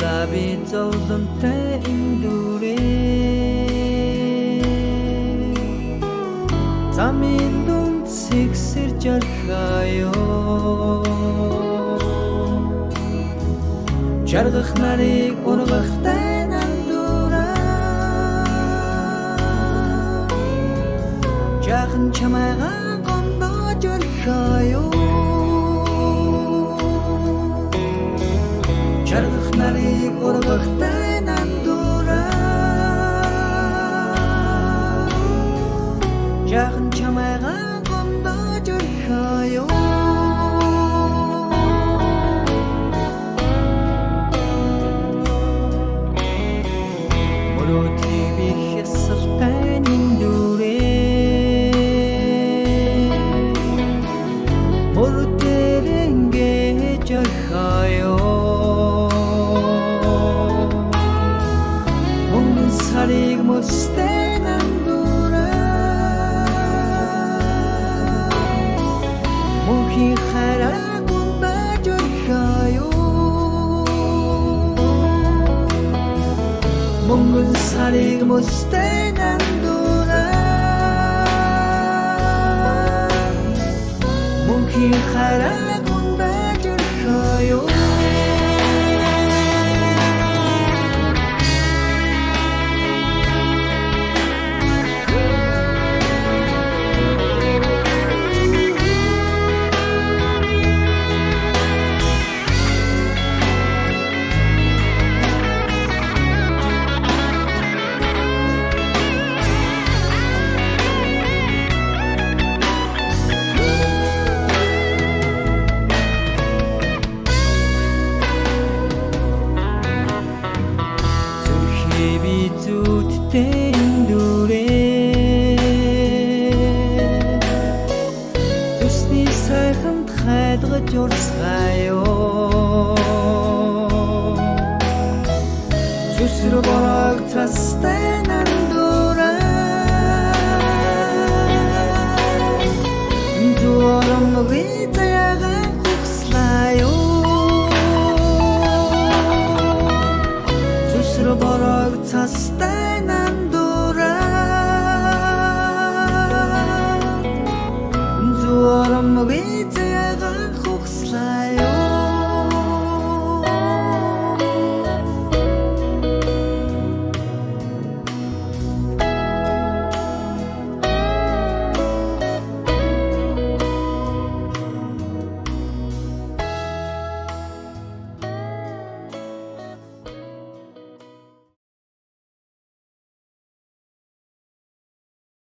Зовлаа би зовлонтой эндүрээ. Замын дунд сэгсэрч орхиё. Жаргах нарыг ургахтай нандураа. Жаахан чамайгаа гомдоож орхиё. Жаргах нарыг ургахтай нандураа. Жаахан чамайгаа гомдоож орхиё. Мөрөөдлийг би хясалтай нэндүрээ. Мөр дээр ингэж орхиё. Мөнгөн сарыг мөстэй нандураа. Мөнхийн хайраа гундаж орхиё. Мөнгөн сарыг мөстэй нандураа. Мөнхийн хайраа гундаж орхиё. Зүрхээ би зүүдтэй эндүрээ. Зүсний сайханд хайдгаж урсгая. Зүсэр борог цастай нандураа. Зурамгийн заяагаа хугслая. Зүсэр борог цастай нандураа. Зурамгийн